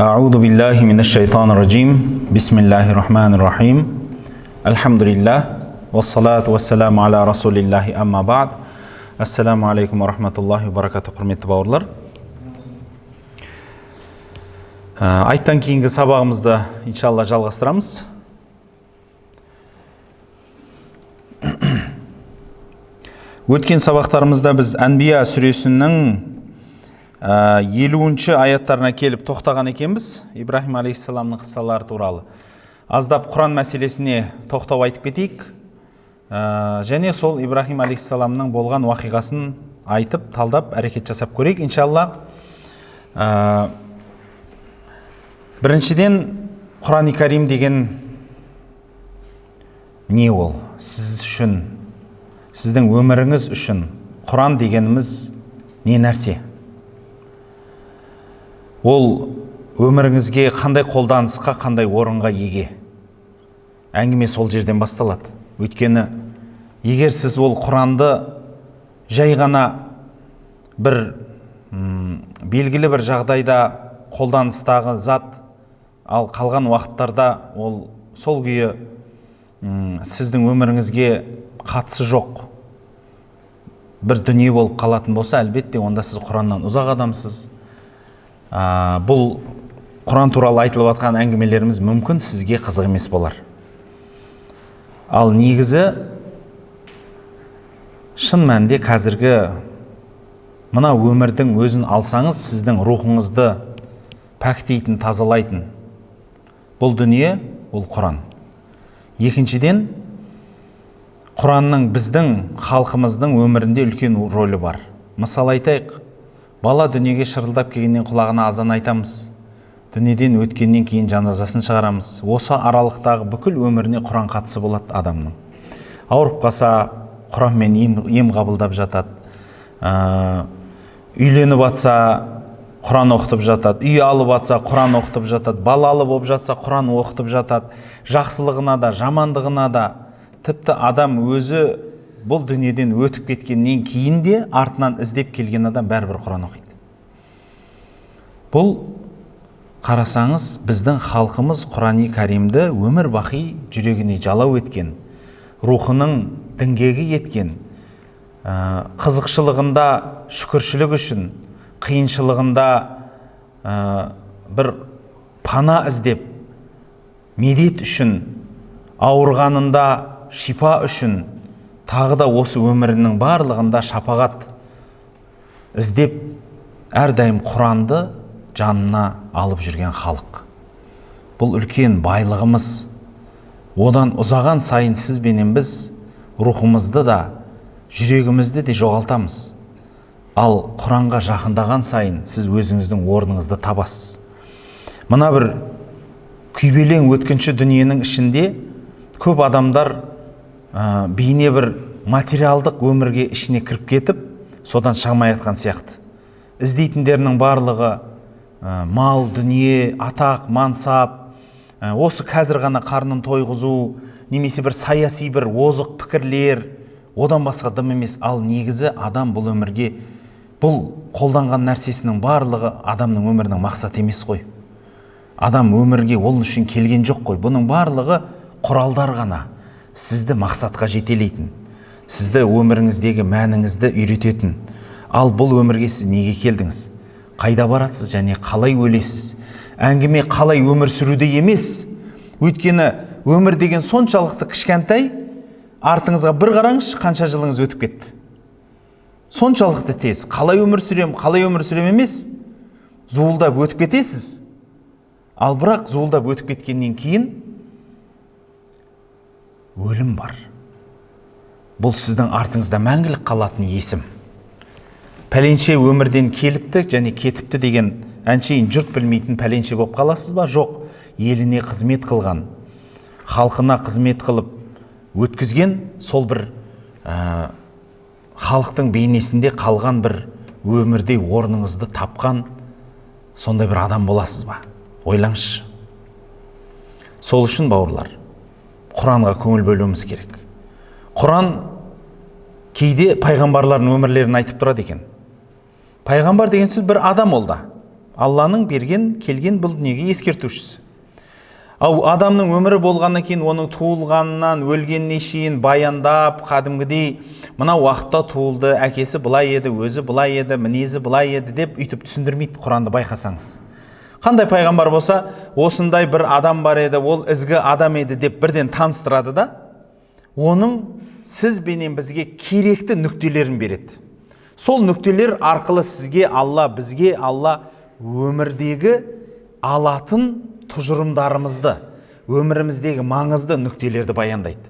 أعوذ بالله من الشيطان الرجيم. بسم الله الرحمن الرحيم. الحمد لله والصلاة والسلام على رسول الله أما بعد. Ассаламу алейкум рахматуллахи ва баракатух, құрметті бауырлар. Айттан кейінгі сабағымызды иншалла жалғастырамыз. Өткен сабақтарымызда біз Әнбия сүресінің 50-ші аяттарына келіп тоқтаған екенбіз. Ибраһим алейхиссаламның қиссалары туралы. Аздап Құран мәселесіне тоқтау айтып кетейік. Және сол Ибраһим алейхиссаламның болған уақиғасын айтып, талдап, әрекет жасап көрейік, иншалла. Біріншіден, Құран-и Карим деген не ол? Сіз үшін, сіздің өміріңіз үшін Құран дегеніміз не нәрсе? Ол өміріңізге қандай қолданысқа, қандай орынға еге? Әңгіме сол жерден басталады. Өйткені егер сіз ол Құранды жай ғана бір белгілі бір жағдайда қолданыстағы зат, ал қалған уақыттарда ол сол күйі сіздің өміріңізге қатысы жоқ бір дүние болып қалатын болса, әлбетте онда сіз Құраннан ұзақ адамсыз. Бұл Құран туралы айтылып жатқан әңгімелеріміз мүмкін сізге қызық емес болар. Ал негізі шын мәнінде қазіргі мына өмірдің өзін алсаңыз, сіздің рухыңызды пәктейтін, тазалайтын бұл дүние ол Құран. Екіншіден, Құранның біздің халқымыздың өмірінде үлкен рөлі бар. Мысал айтайық, бала дүниеге шырылдап келгеннен құлағына азан айтамыз, дүниеден өткеннен кейін жаназасын шығарамыз. Осы аралықтағы бүкіл өміріне Құран қатысы болады адамның. Ауырып қалса, Құранмен ем қабылдап жатады. Үйленіп атса, Құран оқытып жатады. Үй алып атса, Құран оқытып жатады. Балалы болып жатса, Құран оқытып жатады. Жақсылығына да, жамандығына да. Тіпті адам өзі бұл дүниеден өтіп кеткеннен кейін де артынан іздеп келген адам бәрібір Құран оқиды. Бұл қарасаңыз, біздің халқымыз Құрани Каримді өмір бақи жүрегіне жалау еткен, рухының діңгегі еткен, қызықшылығында шүкіршілік үшін, қиыншылығында бір пана іздеп, медет үшін, ауырғанында шипа үшін, тағы да осы өмірінің барлығында шапағат іздеп, әрдайым Құранды жанына алып жүрген халық. Бұл үлкен байлығымыз. Одан ұзаған сайын сіз бенен біз рухымызды да, жүрегімізді де жоғалтамыз. Ал Құранға жақындаған сайын сіз өзіңіздің орныңызды табасыз. Мына бір күйбелең өткінші дүниенің ішінде көп адамдар бейне бір материалдық өмірге ішіне кіріп кетіп, содан шығмай жатқан сияқты. Іздейтіндерінің барлығы мал, дүние, атақ, мансап, осы қазір ғана қарнын тойғызу, немесе бір саяси бір озық пікірлер, одан басқа дым емес. Ал негізі адам бұл өмірге, бұл қолданған нәрсесінің барлығы адамның өмірінің мақсаты емес қой. Адам өмірге ол үшін келген жоқ қой. Бұның барлығы құралдар ғана. Сізді мақсатқа жетелейтін, сізді өміріңіздегі мәніңізді үйрететін. Ал бұл өмірге сіз неге келдіңіз? Қайда барасыз және қалай өлесіз? Әңгіме қалай өмір сүруде емес. Өйткені өмір деген соншалықты кішкентай, артыңызға бір қараңызшы, қанша жылыңыз өтіп кетті. Соншалықты тез. Қалай өмір сүрем, қалай өмір сүрем емес. Зуылдап өтіп кетесіз. Ал бірақ зуылдап өтіп кеткеннен кейін өлім бар. Бұл сіздің артыңызда мәңгілік қалатын есім. Пәленше өмірден келіпті және кетіпті деген әншейін жұрт білмейтін пәленше болып қаласыз ба? Жоқ, еліне қызмет қылған, халқына қызмет қылып өткізген сол бір халықтың бейнесінде қалған бір өмірде орныңызды тапқан сондай бір адам боласыз ба? Ойлаңызшы. Сол үшін, бауырлар, Құранға көңіл бөлуіміз керек. Құран кейде пайғамбарлардың өмірлерін айтып тұрады екен. Пайғамбар деген сөз бір адам ол да. Алланың берген, келген бұл дүниеге ескертушісі. Ал адамның өмірі болғаннан кейін оның туылғаннан өлгеніне шейін баяндап, кәдімгідей мына уақытта туылды, әкесі былай еді, өзі былай еді, мінезі былай еді деп үйтіп түсіндірмейді Құранды, байқасаңыз. Қандай пайғамбар болса, осындай бір адам бар еді, ол ізгі адам еді деп бірден таныстырады да, оның сіз бенен бізге керекті нүктелерін береді. Сол нүктелер арқылы сізге Алла, бізге Алла өмірдегі алатын тұжырымдарымызды, өміріміздегі маңызды нүктелерді баяндайды.